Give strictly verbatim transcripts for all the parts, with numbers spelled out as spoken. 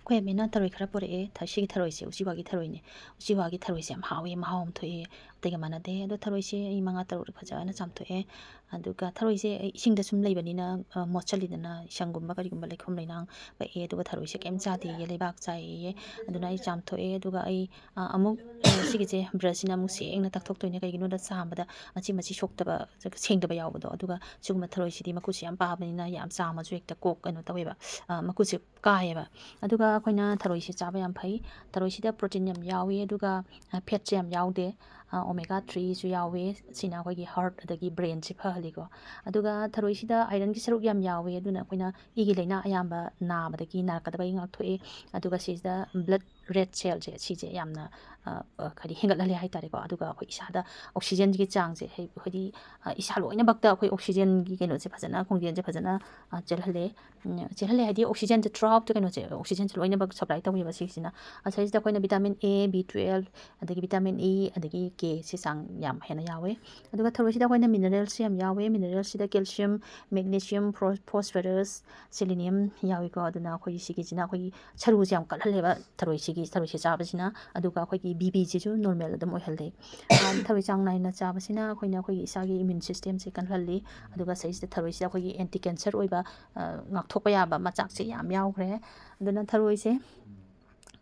ꯑꯩꯈꯣꯏ ꯑꯃꯤꯅ ꯊꯔꯣꯏ ꯈꯔ ꯄꯨꯔꯛꯑꯦ꯫ ꯊ-, ꯁꯤꯒꯤ ꯊꯔꯣꯏꯁꯦ ꯎꯆꯤꯋꯥꯒꯤ ꯊꯔꯣꯏꯅꯦ꯫ ꯎꯆꯤꯋꯥꯒꯤ ꯊꯔꯣꯏꯁꯦ ꯌꯥꯝ ꯍꯥꯎꯋꯦ, ꯃꯍꯥꯎ ꯑꯃ ꯊꯣꯛꯑꯦ, ꯑꯇꯩꯒ ꯃꯥꯟꯅꯗꯦ꯫ ꯑꯗꯣ ꯊꯔꯣꯏꯁꯦ ꯑꯩ ꯃꯉꯥ ꯇꯔꯨꯛ ꯐꯖꯅ ꯆꯥꯝꯊꯣꯛꯑꯦ꯫ ꯑꯗꯨꯒ ꯊꯔꯣꯏꯁꯦ ꯑꯩ ꯏꯁꯤꯡꯗ ꯁꯨꯝ ꯂꯩꯕꯅꯤꯅ, ꯑ, ꯃꯣꯠꯁꯜꯂꯤꯗꯅ, ꯏꯁꯪꯒꯨꯝꯕ ꯀꯔꯤꯒꯨꯝꯕ ꯂꯩꯈꯣꯝ ꯂꯩꯅꯥꯡ ꯄꯛꯑꯦ꯫ ꯑꯗꯨꯒ ꯊꯔꯣꯏꯁꯦ ꯀꯩꯝ ꯆꯥꯗꯦꯌꯦ, ꯂꯩꯕꯥꯛ ꯆꯥꯏꯌꯦ꯫ ꯑꯗꯨꯅ ꯑꯩ ꯆꯥꯝꯊꯣꯛꯑꯦ꯫ ꯑꯗꯨꯒ ꯑꯩ, ꯑ, ꯑꯃꯨꯛ, ꯑ, ꯁꯤꯒꯤꯁꯦ ꯕ꯭ꯔꯁꯁꯤꯅ ꯑꯃꯨꯛ ꯁꯦꯡꯅ ꯇꯛꯊꯣꯛꯇꯣꯏꯅꯦ꯫ ꯀꯩꯒꯤꯅꯣꯗ ꯆꯥꯝꯕꯗ ꯃꯆꯤ ꯃꯆꯤ ꯁꯣꯛꯇꯕ, ꯁꯦꯡꯗꯕ ꯌꯥꯎꯕꯗꯣ꯫ ꯑꯗꯨꯒ ꯁꯤꯒꯨꯝꯕ ꯊꯔꯣꯏꯁꯤꯗꯤ ꯃꯈꯨꯠꯁꯦ ꯌꯥꯝ ꯄꯥꯕꯅꯤꯅ ꯌꯥꯝ ꯆꯥꯝꯃꯁꯨ ꯍꯦꯛꯇ ꯀꯣꯛ, ꯀꯩꯅꯣ ꯇꯧꯋꯦꯕ, ꯑ, ꯃꯈꯨꯠꯁꯦ ꯀꯥꯏꯌꯦꯕ꯫ ꯑꯗꯨꯒ ꯑꯩꯈꯣꯏꯅ ꯊꯔꯣꯏꯁꯦ ꯆꯥꯕ ꯌꯥꯝ ꯐꯩ꯫ ꯊꯔꯣꯏꯁꯤꯗ protein ꯌꯥꯝ ꯌꯥꯎꯏ, ꯑꯗꯨꯒ, ꯑ, fatꯁꯦ ꯌꯥꯝ ꯌꯥꯎꯗꯦ꯫ ꯑ, omega threeꯁꯨ ꯌꯥꯎꯏ꯫ ꯁꯤꯅ ꯑꯩꯈꯣꯏꯒꯤ heart ꯑꯗꯒꯤ brainꯁꯦ ꯐꯍꯜꯂꯤꯀꯣ꯫ ꯑꯗꯨꯒ ꯊꯔꯣꯏꯁꯤꯗ ironꯒꯤ ꯁꯔꯨꯛ ꯌꯥꯝ ꯌꯥꯎꯏ, ꯑꯗꯨꯅ ꯑꯩꯈꯣꯏꯅ ꯏꯒꯤ ꯂꯥꯏꯅꯥ ꯑꯌꯥꯝꯕ ꯅꯥꯕꯗꯒꯤ, ꯅꯥꯔꯛꯀꯗꯕꯒꯤ ꯉꯥꯛꯊꯣꯛꯏ꯫ ꯑꯗꯨꯒ ꯁꯤꯁꯤꯗ blood red cellꯁꯦ, ꯁꯤꯁꯦ ꯌꯥꯝꯅ, ꯑ, ꯑ, ꯍꯥꯏꯗꯤ ꯍꯦꯟꯒꯠꯍꯜꯂꯦ ꯍꯥꯏꯇꯥꯔꯦꯀꯣ꯫ ꯑꯗꯨꯒ ꯑꯩꯈꯣꯏ ꯏꯁꯥꯗ oxygenꯒꯤ ꯆꯥꯡꯁꯦ, ꯍꯥꯏ-, ꯍꯥꯏꯗꯤ, ꯑ, ꯏꯁꯥ ꯂꯣꯏꯅꯃꯛꯇ ꯑꯩꯈꯣꯏ oxygenꯒꯤ ꯀꯩꯅꯣꯁꯦ ꯐꯖꯅ, ꯈꯣꯡꯖꯦꯜꯁꯦ ꯐꯖꯅ, ꯑ, ꯆꯦꯜꯍꯜꯂꯦ꯫ ꯎꯝ, ꯆꯦꯜꯍꯜꯂꯦ ꯍꯥꯏꯗꯤ oxygenꯁꯦ throughoutꯇ ꯀꯩꯅꯣꯁꯦ, oxygenꯁꯦ ꯂꯣꯏꯅꯃꯛ supply ꯇꯧꯋꯦꯕ ꯁꯤꯁꯤꯅ꯫ ꯑꯁꯤꯁꯤꯗ ꯑꯩꯈꯣꯏꯅ vitamin A, B twelve, ꯑꯗꯒꯤ vitamin E, ꯑꯗꯒꯤ Kꯁꯤ ꯆꯥꯡ ꯌꯥꯝ ꯍꯦꯟꯅ ꯌꯥꯎꯋꯦ꯫ ꯑꯗꯨꯒ ꯊꯔꯣꯏꯁꯤꯗ ꯑꯩꯈꯣꯏꯅ mineralꯁꯨ ꯌꯥꯝ ꯌꯥꯎꯋꯦ꯫ Mineralꯁꯤꯗ calcium, magnesium, phos-, phosphorus, selenium ꯌꯥꯎꯏꯀꯣ꯫ ꯑꯗꯨꯅ ꯑꯩꯈꯣꯏꯒꯤ ꯁꯤꯒꯤꯁꯤꯅ ꯑꯩꯈꯣꯏꯒꯤ ꯁꯔꯨꯁꯦ ꯌꯥꯝ ꯀꯜꯍꯜꯂꯦꯕ ꯊꯔꯣꯏꯁꯤꯒꯤ, ꯊꯔꯣꯏꯁꯦ ꯆꯥꯕꯁꯤꯅ꯫ ꯑꯗꯨꯒ ꯑꯩꯈꯣꯏꯒꯤ BPꯁꯤꯁꯨ normal ꯑꯗꯨꯝ ꯑꯣꯏꯍꯜꯂꯦ꯫ ꯑ, ꯊꯔꯣꯏ ꯆꯥꯡ ꯅꯥꯏꯅ ꯆꯥꯕꯁꯤꯅ ꯑꯩꯈꯣꯏꯅ ꯑꯩꯈꯣꯏꯒꯤ ꯏꯁꯥꯒꯤ immune systemꯁꯦ ꯀꯟꯍꯜꯂꯤ꯫ ꯑꯗꯨꯒ ꯁꯤꯗꯩꯁꯤꯗ ꯊꯔꯣꯏꯁꯤꯗ ꯑꯩꯈꯣꯏꯒꯤ anti cancer ꯑꯣꯏꯕ, ꯑ, ꯉꯥꯛꯊꯣꯛꯄ ꯌꯥꯕ ꯃꯆꯥꯛꯁꯦ ꯌꯥꯝ ꯌꯥꯎꯈ꯭ꯔꯦ꯫ ꯑꯗꯨꯅ ꯊꯔꯣꯏꯁꯦ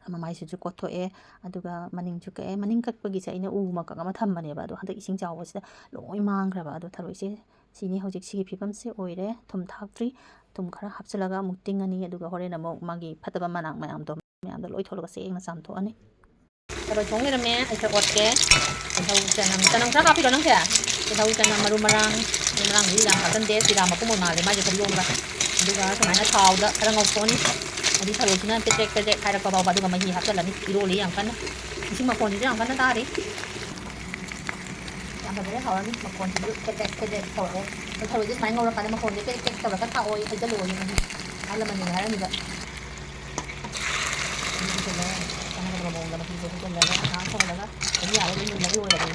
ꯃꯃꯥꯏꯁꯤꯁꯨ ꯀꯣꯠꯊꯣꯛꯑꯦ, ꯑꯗꯨꯒ ꯃꯅꯤꯡꯁꯨ ꯀꯛꯑꯦ꯫ ꯃꯅꯤꯡ ꯀꯛꯄꯒꯤꯁꯦ ꯑꯩꯅ ꯎ ꯃꯀꯛ ꯑꯃ ꯊꯝꯕꯅꯦꯕ, ꯑꯗꯣ ꯍꯟꯗꯛ ꯏꯁꯤꯡ ꯆꯥꯎꯕꯁꯤꯗ ꯂꯣꯏ ꯃꯥꯡꯈ꯭ꯔꯕ꯫ ꯑꯗꯣ ꯊꯔꯣꯏꯁꯦ ꯁꯤꯅꯤ ꯍꯧꯖꯤꯛ ꯁꯤꯒꯤ ꯐꯤꯕꯝꯁꯦ ꯑꯣꯏꯔꯦ꯫ ꯊꯨꯝ ꯊꯥꯛꯇ꯭ꯔꯤ꯫ ꯊꯨꯝ ꯈꯔ ꯍꯥꯞꯆꯤꯜꯂꯒ ꯑꯃꯨꯛ ꯇꯤꯡꯉꯅꯤ, ꯑꯗꯨꯒ ꯍꯣꯔꯦꯟ ꯑꯃꯨꯛ ꯃꯥꯒꯤ ꯐꯠꯇꯕ ꯃꯅꯥꯛ ꯃꯌꯥꯝꯗꯣ, ꯃꯌꯥꯝꯗꯣ ꯂꯣꯏ ꯊꯣꯛꯂꯒ ꯁꯦꯡꯅ ꯆꯥꯝꯊꯣꯛꯑꯅꯤ꯫ ꯊꯔꯣꯏ ꯊꯣꯡ ꯂꯩꯔꯝꯃꯦ꯫ ꯑꯩ ꯈꯔ ꯑꯣꯠꯀꯦ꯫ ꯇꯤꯜꯍꯧ, ꯆꯅꯝ, ꯆꯅꯝ ꯈꯔ ꯍꯥꯞꯄꯤꯔꯣ ꯅꯪꯁꯦ? ꯇꯤꯜꯍꯧ, ꯆꯅꯝ, ꯃꯔꯨ ꯃꯔꯥꯡ, ꯃꯔꯨ ꯃꯔꯥꯡꯗꯤ ꯌꯥꯝ ꯍꯥꯞꯆꯟꯗꯦ, ꯖꯤꯔꯥ ꯃꯄꯨꯝ ꯑꯣꯏ ꯃꯥꯜꯂꯦ ꯃꯥꯏꯁꯦ ꯈꯔ ꯌꯣꯝꯕ꯫ ꯑꯗꯨꯒ ꯁꯨꯃꯥꯏꯅ ꯊꯥꯎꯗ ꯈꯔ ꯉꯧꯊꯣꯛꯑꯅꯤ꯫ ꯍꯥꯏꯗꯤ ꯊꯔꯣꯏꯁꯤꯅ ꯄꯦꯗ꯭ꯔꯦꯛ ꯄꯦꯗ꯭ꯔꯦꯛ ꯍꯥꯏꯔꯛꯄ ꯐꯥꯎꯕ, ꯑꯗꯨꯒ ꯃꯍꯤ ꯍꯥꯞꯆꯜꯂꯅꯤ꯫ ꯏꯔꯣꯜꯂꯤ ꯌꯥꯝ ꯀꯟꯅ꯫ ꯏꯁꯤꯡ ꯃꯈꯣꯟꯁꯤꯁꯨ ꯌꯥꯝ ꯀꯟꯅ ꯇꯥꯔꯤ꯫ ꯌꯥꯝ ꯐꯖꯅ ꯍꯧꯔꯅꯤ꯫ ꯃꯈꯣꯟꯁꯤꯁꯨ ꯄꯦꯗ꯭ꯔꯦꯛ ꯄꯦꯗ꯭ꯔꯦꯛ ꯇꯧꯔꯛꯑꯦ꯫ ꯑꯗꯣ ꯊꯔꯣꯏꯁꯦ ꯁꯨꯃꯥꯏꯅ ꯉꯧꯔꯀꯥꯟꯗ ꯃꯈꯣꯟꯁꯦ ꯄꯦꯗ꯭ꯔꯦꯛ ꯄꯦꯗ꯭ꯔꯦꯛ ꯇꯧꯔꯒ ꯊꯥꯛꯑꯣꯌꯦ, ꯍꯩꯖꯜꯂꯣꯌꯦ ꯃꯍꯤ꯫ ꯑꯍꯜ ꯂꯃꯟꯁꯤꯡꯅ ꯍꯥꯏꯔꯝꯃꯤꯕ꯫ ꯃꯍꯤ ꯍꯩꯖꯜꯂꯣ꯫ ꯆꯥꯟꯅꯒꯗꯕ ꯃꯑꯣꯡꯗ ꯃꯍꯤꯁꯦ ꯍꯩꯖꯜꯂꯒ ꯉꯥꯏꯍꯥꯛ ꯁꯧꯍꯜꯂꯒ ꯑꯗꯨꯝ ꯌꯥꯔꯦ, ꯑꯗꯨꯝ ꯃꯨꯜꯂꯒ ꯂꯣꯏꯔꯕꯅꯤ꯫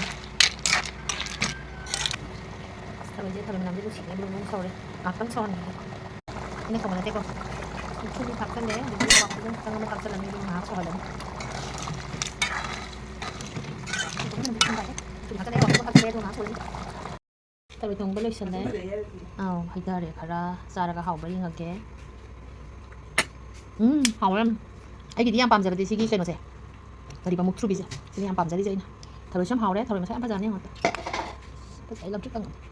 ꯑꯁ, ꯊꯔꯣꯏꯁꯦ, ꯊꯔꯣꯏ ꯃꯅꯝꯁꯦ ꯅꯨꯡꯁꯤꯅꯦ, ꯃꯨꯟ ꯃꯨꯟ ꯁꯧꯔꯦ꯫ ꯉꯥꯏꯍꯥꯛꯇꯪ ꯁꯧꯍꯟꯈꯤꯒꯦ꯫ ꯑꯩꯅ ꯊꯣꯡꯕ ꯅꯠꯇꯦꯀꯣ꯫ ꯃꯨꯛꯊ꯭ꯔꯨꯕꯤ ꯊꯥꯛꯆꯜꯂꯦ, ꯑꯗꯒꯤ ꯍꯋꯥꯏ ꯃꯨꯛꯊ꯭ꯔꯨꯕꯤ ꯈꯤꯇꯪ ꯑꯃ ꯊꯥꯛꯆꯜꯂꯅꯤ, ꯑꯗꯨꯒ ꯉꯥꯏꯍꯥꯛ ꯁꯧꯍꯜꯂꯅꯤ꯫ ꯃꯨꯛꯊ꯭ꯔꯨꯕꯤ ꯊꯥꯛꯆꯜꯂꯦ, ꯍꯋꯥꯏ ꯃꯨꯛꯊ꯭ꯔꯨꯕꯤ ꯊꯥꯛꯆꯜꯂꯦ, ꯑꯗꯨꯒ ꯉꯥꯏꯍꯥꯛ ꯁꯧꯍꯜꯂꯅꯤ꯫ ꯊꯔꯣꯏ ꯊꯣꯡꯕ ꯂꯣꯏꯁꯜꯂꯦ꯫ ꯑꯥꯎ, ꯍꯩꯊꯔꯦ ꯈꯔ꯫ ꯆꯥꯔꯒ ꯍꯥꯎꯕ꯭ꯔꯥ ꯌꯦꯡꯉꯒꯦ꯫ ꯎꯝ, ꯍꯥꯎꯔꯦ ꯌꯥꯝ꯫ ꯑꯩꯒꯤꯗꯤ ꯌꯥꯝ ꯄꯥꯝꯖꯕꯗꯤ ꯁꯤꯒꯤ ꯀꯩꯅꯣꯁꯦ, ꯀꯔꯤꯕ, ꯃꯨꯛꯊ꯭ꯔꯨꯕꯤꯁꯦ꯫ ꯁꯤꯅ ꯌꯥꯝ ꯄꯥꯝꯖꯔꯤꯁꯦ ꯑꯩꯅ꯫ ꯊꯔꯣꯏꯁꯨ ꯌꯥꯝ ꯍꯥꯎꯔꯦ꯫ ꯊꯔꯣꯏ ꯃꯁꯛ ꯌꯥꯝ ꯐꯖꯕꯅꯦ, ꯌꯦꯡꯉꯣ꯫ ꯐꯖꯩ, ꯂꯪꯇ꯭ꯔꯤꯛ ꯂꯪꯉꯦ꯫